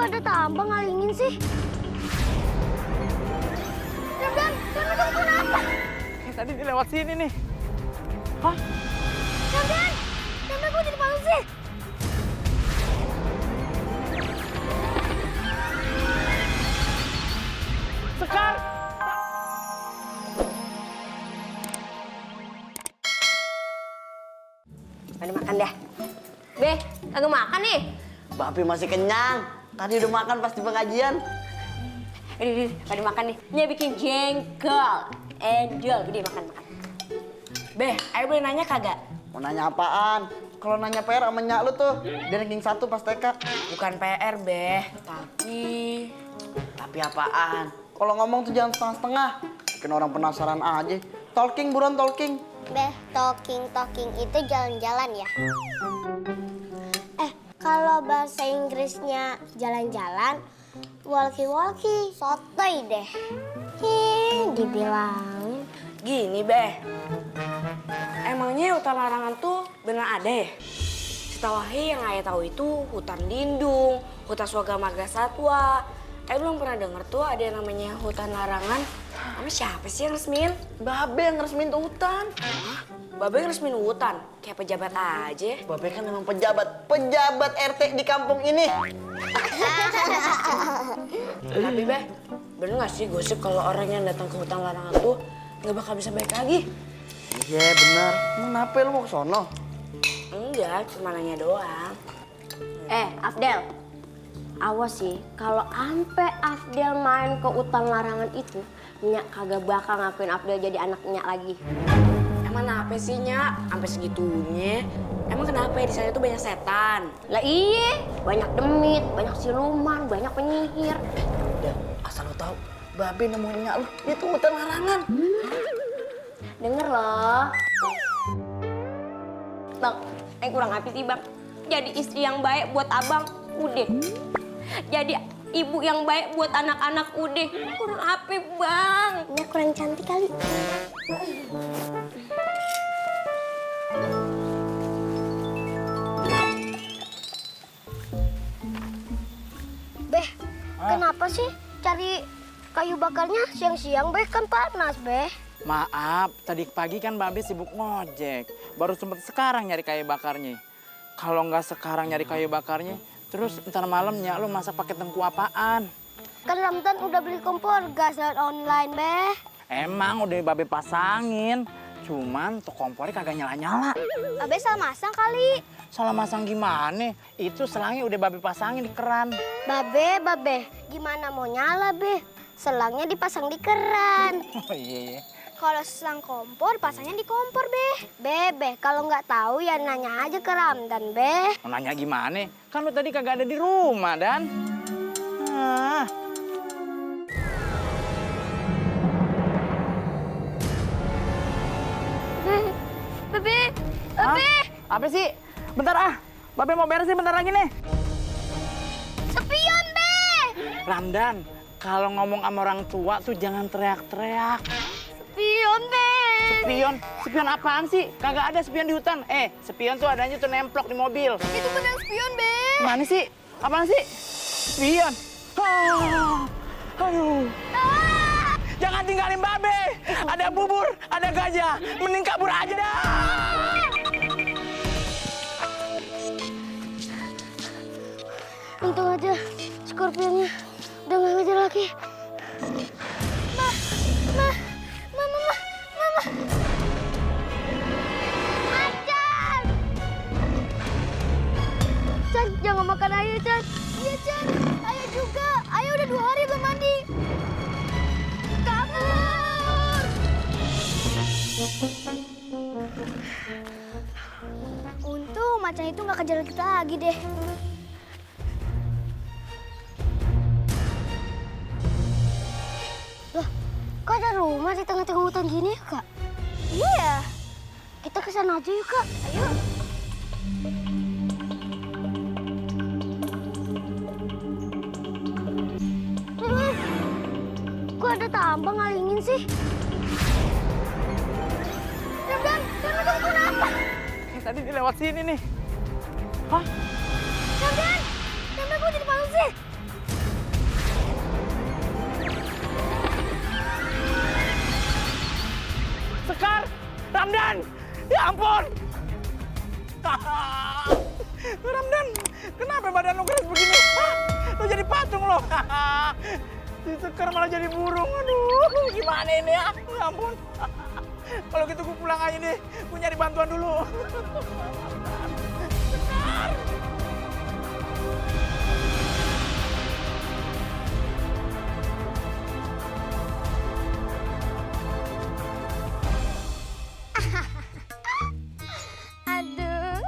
ada tambang ngalingin sih? Dan itu kenapa? Tadi dia lewat sini nih. Hah? Dan kok jadi panas sih? Sekar! Pada makan dah. Beh, kagak makan nih. Babe masih kenyang. Tadi udah makan pas di pengajian. Pada makan nih. Dia bikin jengkol. Endol, gede makan. Beh, ayo boleh nanya kagak? Mau nanya apaan? Kalau nanya PR sama nyak lu tuh, dia ranking 1 pas TK. Bukan PR, Beh. Tapi apaan? Kalau ngomong tuh jangan setengah-setengah. Bikin orang penasaran aja. Talking, buruan talking. Beh, talking itu jalan-jalan ya? Kalau bahasa Inggrisnya jalan-jalan, walkie-walkie, sotoy deh. Dibilang. Gini, Beh. Emangnya hutan larangan tuh bener ada ya? Setahu yang ayah tahu itu hutan lindung, hutan swaga marga satwa. Belum pernah denger tuh ada yang namanya hutan larangan. Sama siapa sih yang resmin? Babe yang resmin tuh hutan. Hah? Babe yang resmin hutan? Kayak pejabat aja. Babe kan emang pejabat RT di kampung ini. Tapi Beh, bener gak sih gosip kalau orang yang datang ke hutan larangan tuh nggak bakal bisa balik lagi? Iya bener. Kenapa lu mau ke sono? Enggak, cuma nanya doang. Afdel. Awas sih, kalau ampe Afdel main ke hutan larangan itu, Nyak kagak bakal ngakuin Afdel jadi anak Nyak lagi. Emang kenapa sih, Nyak? Sampai segitunya? Emang kenapa ya di sana tuh banyak setan? Lah iye, banyak demit, banyak siluman, banyak penyihir. Ya, asal lu tahu, Babe nemuin nyak lu, dia tuh hutan larangan. Denger loh. Bang, kurang apa sih bang? Jadi istri yang baik buat abang, udah. Jadi ibu yang baik buat anak-anak, udah. Kurang apa bang? Nyak kurang cantik kali. Beh, kenapa sih cari kayu bakarnya siang-siang, Beh? Kan panas, Beh. Maaf, tadi pagi kan Babe sibuk ngojek. Baru sempet sekarang nyari kayu bakarnya. Kalau nggak sekarang nyari kayu bakarnya, terus ntar malamnya lu masak pakai tengku apaan? Kan Ramdan udah beli kompor gas lewat online, Beh. Emang udah Babe pasangin, cuman tuh kompornya kagak nyala-nyala. Abe salah masang kali. Salah masang gimana? Itu selangnya udah Babe pasangin di keran. Babe, gimana mau nyala, Beh? Selangnya dipasang di keran. Oh iya. Kalau selang kompor, pasangnya di kompor, Beh. Beh, kalau nggak tahu ya nanya aja ke Ramdan, Beh. Mau nanya gimana? Kan lu tadi kagak ada di rumah, Dan. Ah. Bebe, Hah? Apa sih? Bentar ah. Babe mau beresin bentar lagi nih. Sepion, Beh. Ramdan, kalau ngomong sama orang tua tuh jangan teriak-teriak. Sepion, Beh. Spion apaan sih? Kagak ada spion di hutan. Spion tuh adanya tuh nemplok di mobil. Itu benar spion, Beh. Mana sih? Apaan sih? Spion. Aduh. Jangan tinggalin Babe. Ada bubur, ada gajah. Mending kabur aja dah. Untung aja Scorpionnya udah nggak ngejar lagi. Mama. Macan! Chan, jangan makan ayah, Chan. Iya, Chan. Ayah juga. Ayah udah 2 hari belum mandi. Kabur! Untung macan itu nggak kejar kita lagi deh. Loh, kok ada rumah di tengah-tengah hutan gini ya, Kak? Iya ya. Kita ke sana aja yuk, Kak. Ayo. Kok ada tambang ngalingin sih? Dan itu kenapa? Tadi dia lewat sini nih. Hah? Dan kok jadi panas sih? Sekar! Ramdan! Ya ampun! Ramdan, kenapa badan lo keras begini? Hah? Lo jadi patung lo. Si Sekar malah jadi burung. Aduh, gimana ini ya? Ya ampun. Kalau gitu gue pulang aja deh. Gue nyari bantuan dulu. Sekar! Aduh.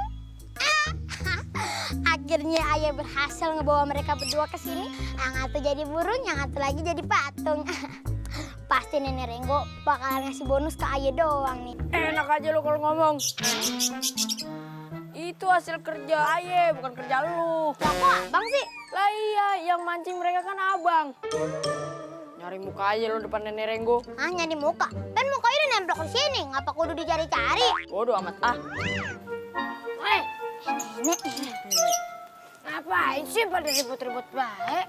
Akhirnya ayah berhasil ngebawa mereka berdua ke sini. Yang satu jadi burung, yang satu lagi jadi patung. Pasti Nenek Renggo bakalan ngasih bonus ke ayah doang nih. Enak aja lo kalau ngomong. Itu hasil kerja Aye, bukan kerja lu. Lah kok abang sih? Lah iya, yang mancing mereka kan abang. Nyari muka aja lo depan Nenek Renggo. Ah, nyari muka. Kan mukanya udah nempel di sini. Ngapa kudu dicari-cari? Bodoh amat ah. Woi, Nenek. Ngapain sih pada ribut-ribut baik?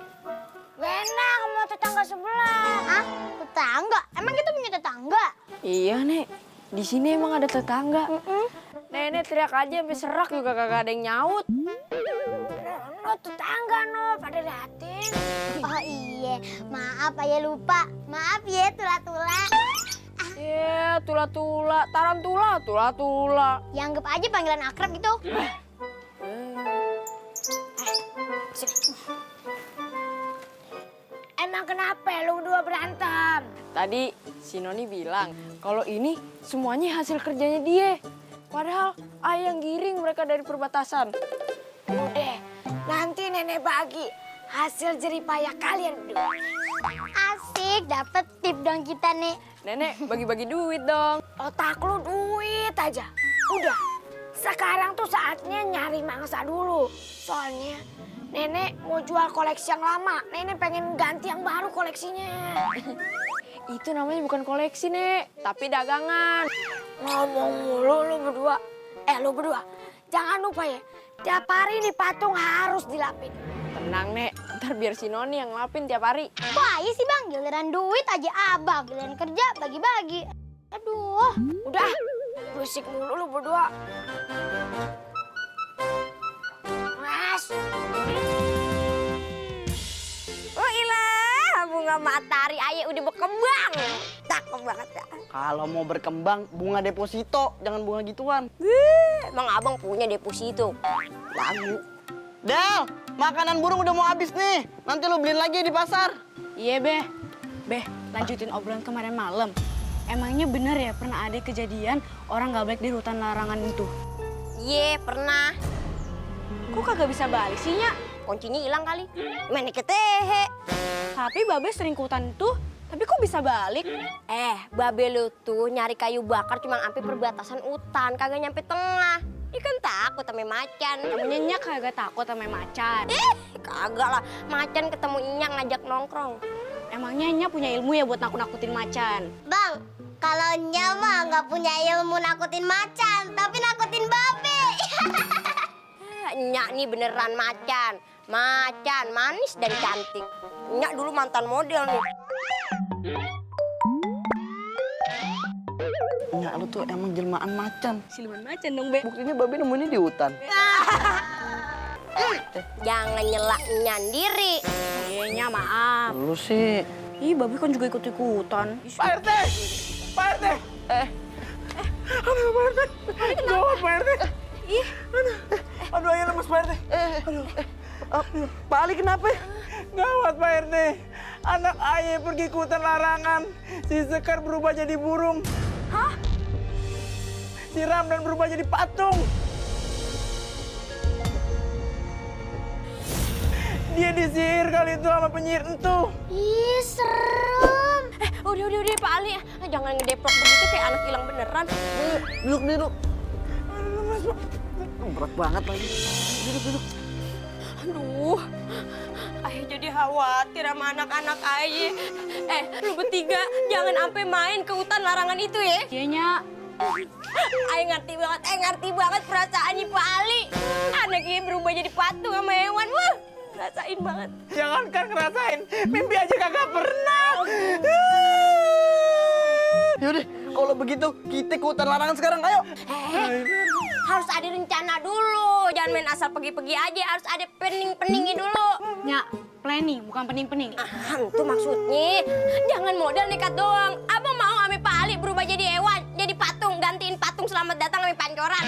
Gak enak sama tetangga sebelah. Hah? Tetangga? Emang kita punya tetangga? Iya, Nek. Di sini emang ada tetangga. Nenek teriak aja sampai serak juga kagak ada yang nyaut. No, tetangga no, pada liatin. Oh iya, maaf ayah lupa. Maaf ya tula-tula. Iya, tula-tula, tarantula, tula-tula. Ya anggap aja panggilan akrab gitu. Sini. Emang kenapa lu berdua berantem? Tadi si Noni bilang kalau ini semuanya hasil kerjanya dia. Padahal ayah yang giring mereka dari perbatasan. Udah, nanti nenek bagi hasil jeripayah kalian berdua. Asik, dapet tip dong kita nih. Nenek bagi-bagi duit dong. Otak lu duit aja. Udah, sekarang tuh saatnya nyari mangsa dulu. Soalnya nenek mau jual koleksi yang lama. Nenek pengen ganti yang baru koleksinya. Itu namanya bukan koleksi, Nek, tapi dagangan. Ngomong mulu lu berdua. Lu berdua, jangan lupa ya, tiap hari nih patung harus dilapin. Tenang, Nek, ntar biar si Noni yang ngelapin tiap hari. Wah iya sih bang, giliran duit aja abang. Giliran kerja bagi-bagi. Aduh. Udah, berisik mulu lu berdua. Mas. Oh ilah, bunga matahari ayah udah berkembang. Cakep banget ya. Kalau mau berkembang, bunga deposito, jangan bunga gituan. Emang abang punya deposito? Lagu. Del, makanan burung udah mau habis nih. Nanti lo beliin lagi di pasar. Iya, Beh. Beh, lanjutin obrolan kemarin malam. Emangnya bener ya pernah ada kejadian orang gak baik di hutan larangan itu? Iya pernah. Kok kagak bisa balik sih, Nya? Kuncinya hilang kali. Main ketehe. Tapi Babe sering ke hutan itu, tapi kok bisa balik? Babe lu tuh nyari kayu bakar cuma sampai perbatasan hutan, kagak nyampe tengah. Dia kan takut sama macan. Namanya Nya kagak takut sama macan. Kagak lah, macan ketemu Nyak ngajak nongkrong. Emangnya Nya punya ilmu ya buat nakut-nakutin macan? Bang, kalau Nyama nggak punya ilmu nakutin macan, tapi nakutin babe. Nyak nih beneran macan. Macan, manis dan cantik. Nyak dulu mantan model nih. Nyak lu tuh emang jelmaan macan. Siluman macan dong, Be. Buktinya babe nemuinnya di hutan. Jangan nyelak nyandiri. Iya, Nya maaf. Lu sih. Ih, Babe kan juga ikut-ikutan. Pak RT! Pak RT! Aduh, Pak RT! Gawat, Pak RT! Aduh, ayah lemes, Pak RT! Pak Ali kenapa? Gawat, Pak RT! Anak ayah pergi ke hutan larangan. Si Sekar berubah jadi burung. Hah? Si Ramdan berubah jadi patung. Dia disihir kali itu sama penyihir entu. Ih, serem. Udah, Pak Ali. Jangan ngedeprok begitu kayak anak hilang beneran. Duduk. Berat banget lagi. Duduk. Aduh, ayah jadi khawatir sama anak-anak ayah. Lu bertiga jangan sampai main ke hutan larangan itu ya. Iya, Nya. Ayah ngerti banget perasaannya Pak Ali. Anaknya berubah jadi patung sama hewan. Wah, rasain banget. Jangankan ngerasain, mimpi aja kagak pernah. Yaudah, kalau begitu kita ke hutan larangan sekarang, ayo. Harus ada rencana dulu. Jangan main asal pergi-pergi aja. Harus ada pening-peningnya dulu. Ya, planning, bukan pening-pening. Itu maksudnya. Jangan modal nekat doang. Abang mau ame Pak Ali berubah jadi hewan, jadi patung, gantiin patung selamat datang ame pancoran.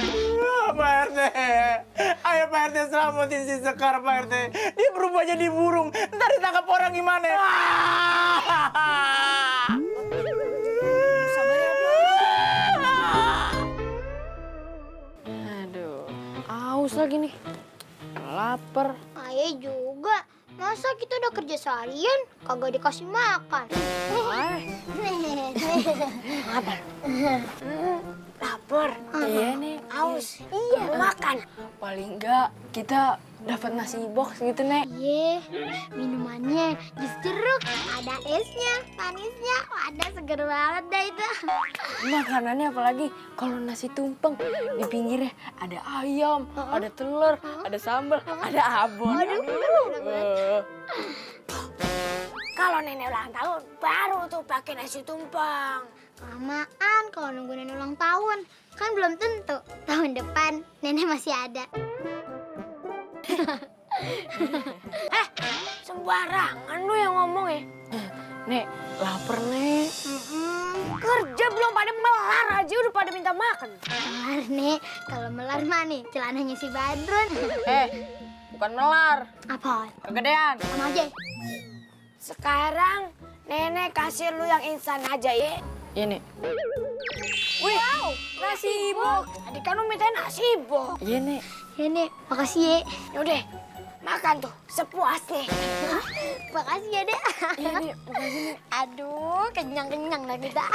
Pak RT, ayo Pak RT selamatin si Sekar Pak RT. Dia berubah jadi burung, ntar ditangkap orang gimana? Sabar ya, Aduh, aus lagi nih. Lapar. Ayah juga. Masa kita udah kerja seharian kagak dikasih makan? Lapar. Iya nih. Aus. Iya. Makan. Paling enggak kita dapat nasi box gitu, Nek. Iya, minumannya jus jeruk, ada esnya, manisnya, ada seger banget dah itu. Makanannya apalagi kalau nasi tumpeng di pinggirnya ada ayam, ada telur, ada sambal, ada abon. Kalau nenek ulang tahun, baru tuh pakai nasi tumpeng. Kelamaan kalau nunggu nenek ulang tahun, kan belum tentu tahun depan nenek masih ada. Sembarangan lu yang ngomong ya. Nek, lapar, Nek. Kerja belum pada melar aja udah pada minta makan. Melar nih, kalau melar mah nih celananya si Badrun. Bukan melar, Apa? kegedean. Sama aja. Sekarang nenek kasih lu yang instan aja ya. Ini. Wih, nasi box. Tadi kan lu minta nasi box. Iya, Nek. Ya nih, makasih ya. Yaudah, makan tuh sepuasnya. Makasih ya dek. Iya, Nek. Makasih, Nek. Aduh, kenyang-kenyang lah kita.